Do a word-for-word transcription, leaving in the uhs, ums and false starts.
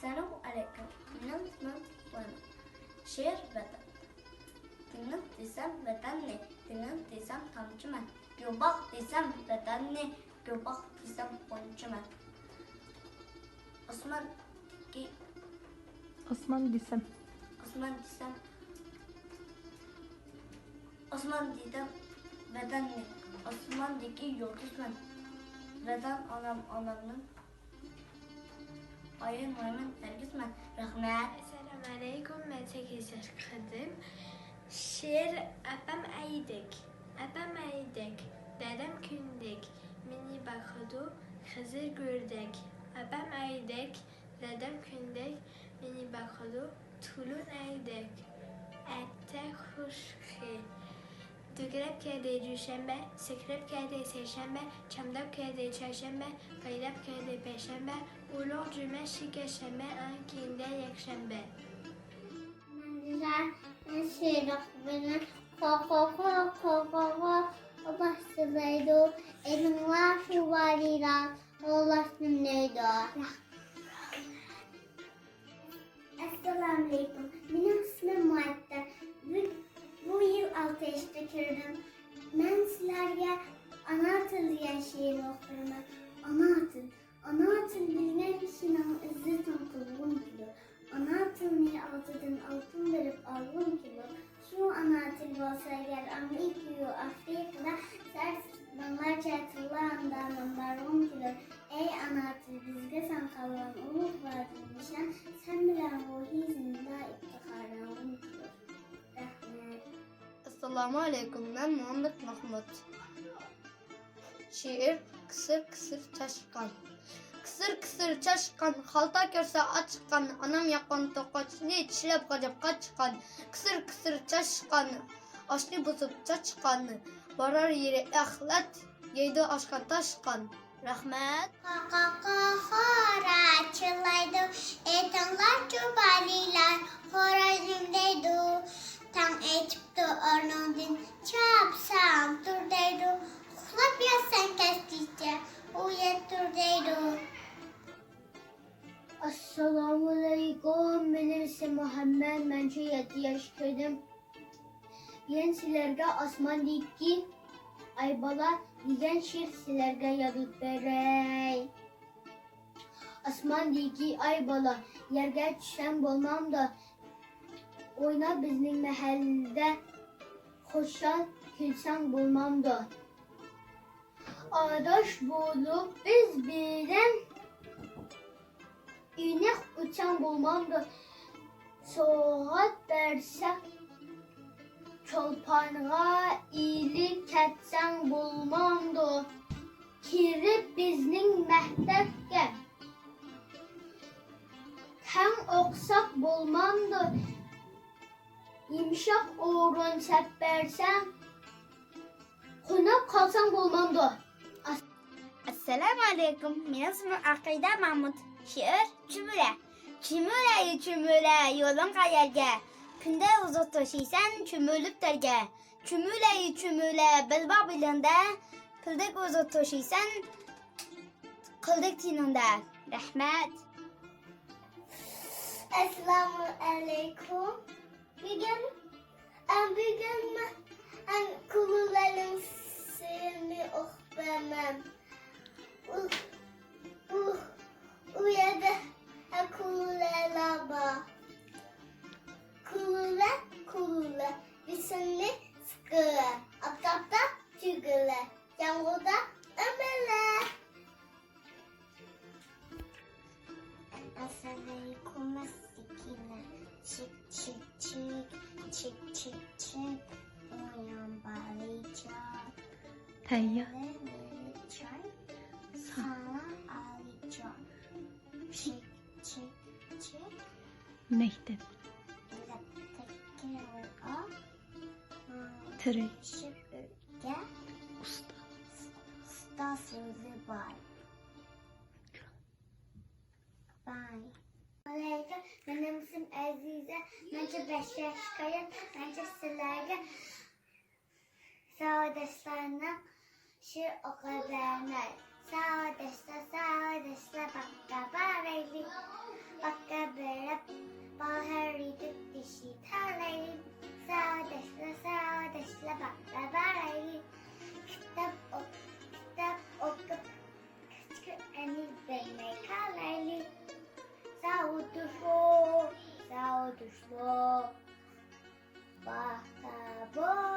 ئەسسالامۇ ئەلەيكۇم. مېنىڭ ئىسمىم ۋەنۇ. شېئىر ۋەتەن. دىڭنىڭ دېسەم ۋەتەننى، دىڭنىڭ دېسەم تامچىمەن. يوپۇق دېسەم ۋەتەننى، يوپۇق دېسەم غۇنچىمەن. ئاسماندىكى ئاسمان دېسەم. ئاسمان دېسەم، ئاسمان دېسەم ۋەتەننى، ئاسماندىكى يۇلتۇزمەن. ۋەتەن ئانام، ئانامنىڭ ئايرىلمايمەن ھەرگىزمەن. رەھمەت. ئەسسالامۇ ئەلەيكۇم، مەن سەككىز ياشلىق قىزىم. شېئىر. ئاپام ئەيدەك، ئاپام ئەيدەك، دادام كۈندەك، مېنى باقىدۇ خىزىر گۈلدەك. ئاپام ئەيدەك، دادام كۈندەك، مېنى باقىدۇ تولۇن ئەيدەك. ئەتە خۇشخى. دۈگرەپ كەلدى جۈشەنبە، سەكرەپ كەلدى سەيشەنبە، چامداپ كەلدى چارشەنبە، پايلاپ كەلدى پەيشەنبە، ئۇلۇغ جۈمە، شىكەشەنبە، ئەڭ كېيىندە يەكشەنبە. مەن شېئىرلىق بىلەن قو، قو، قو، قو، قو، قو، باشلايدۇ. ئېلىڭلار شۇ بالىلار، قوللاشنى دەيدۇ. ئەسسالامۇئەلەيكۇم. مېنىڭ ئىسمىم مۇئەتتەر. بۈ-، بۇ يىل ئالتە ياشقا كىردىم. مەن سىلەرگە ئانا تىل دېگەن شېئىرنى ئوقۇپ بېرىمەن. ئانا تىل. ئانا تىل بىلگەن كىشىنىڭ ئىززىتىنى قىلغۇم كېلىدۇ. ئانا تىلنى ئالدىدىن ئالتۇن بېرىپ ئالغۇم كېلىدۇ. شۇ ئانا تىل بولسا ئەگەر ئامېرىكىيۇ ئافرىقىدا سەر مىڭلارچە تىللار ئاندىن بارغۇم كېلىدۇ. ئەي ئانا تىل، بىزگە سەن قالغان ئۇلۇغ بادىن نىشان، سەن بىلەن روھىي زىندا ئىپتىخارلانغۇم كېلىدۇ. رەھمەت. ئەسسالامۇ ئەلەيكۇم، مەن مۇھەممەد مەھمۇد. شېئىر. قىسىر قىسىر چاشقان. قىسىر قىسىر چاشقان، خالتا كۆرسە ئاچقان، ئانام ياققان توقاچنى چىشلەپ غاجاپ قاچقان. قىسىر قىسىر چاشقان، ئاشنى بۇزۇپ چاچقان، بارار يېرى ئەخلەت، يەيدۇ ئاشقان تاشقان. رەھمەت. قا، قا، قا، خورا چىلايدۇ، ئېيتىڭلارچۇ بالىلار، خورا نېمە دەيدۇ؟ تاڭ ئېتىپتۇ ئورنۇڭدىن، چاپسان تۇر دەيدۇ، ئۇخلاپ ياتساڭ كەچكىچە ئۇيان تۇر دەيدۇ. ئەسسالامۇئەلەيكۇم، مېنىڭ ئىسمىم مۇھەممەد، مەنچە يەتتە ياشقا كىردىم. بۈگۈن سىلەرگە ئاسماندىكى ئاي بالا دېگەن شېئىر سىلەرگە يادلاپ بېرەي. ئاسماندىكى ئاي بالا، يەرگە چۈشسەڭ بولمامدۇ؟ ئوينا بىزنىڭ مەھەللىدە، خۇشال كۈلسەڭ بولمامدۇ؟ ئاداش بولۇپ بىز بىلەن ئېنىق ئۆتسەڭ بولمامدۇ؟ سوۋغات بەرسەڭ چولپانغا، ئېلىپ كەتسەڭ بولمامدۇ؟ كىرىپ بىزنىڭ مەكتەپكە تەڭ ئوقۇساق بولمامدۇ؟ يۇمشاق ئورۇن سەپ بەرسەڭ، قونۇپ قالساڭ بولمامدۇ؟ ئەسسالامۇ ئەلەيكۇم، مېنىڭ ئىسمىم ئەقىدە مەمۇت. شېئىر. چۈمۈلە. چۈمۈلە، چۈمۈلە، يولۇڭ قەيەرگە؟ كۈندە ئوزۇق توشۇيسەن، چۈمۈلۈپ تەرگە. چۈمۈلە، چۈمۈلە، بەلباغ بېلىڭدە، پىلدەك ئوزۇق توشۇيسەن، قىلدەك تېنىڭدە. رەھمەت. ئەسسالامۇ ئەلەيكۇم. بۈگۈن، ئە، بۈگۈن مەن، ئە، كۇلۇلەنىڭ شېئىرىنى ئوقۇپ بېرىمەن. ئۇ، ئۇ، ئۇ يەردە، ئە، كۇلۇلەلەر بار. كۇلۇلە، كۇلۇلە، بېشىڭنى سىقىۋەر، ئاپتاپتا تۈگۈلە، يامغۇردا ئۆمىلە. ئەسسالامۇئەلەيكۇم، مەستىكىلەر. چىك، چىك، چىك، چىك، چىك، چىك. ئويان بالىچا. ھەييا. بىللە نېرى چاي. سا. ساڭا ئالىچا. چىك، چىك، چىك. مەكتەپ. ئېلىپ تەككە ۋە ئا. تىرى. ئۆگە. ئۇستا. ئۇستا سۆزى بار. باي. ئەسسالامۇئەلەيكۇم، مېنىڭ ئىسمىم ئەزىزە، مەنچە بەش ياشقا كىردىم، مەنچە سىلەرگە ساۋاقداشلارنىڭ شېئىر ئوقۇپ بېرىمەن. ساۋاقداشلار، ساۋاقداشلار، باغقا بارايلى، باغقا بەرمەي قالايلى. ساۋۇ دوستلۇ، ساۋۇ دوستلۇ. باھتا بول.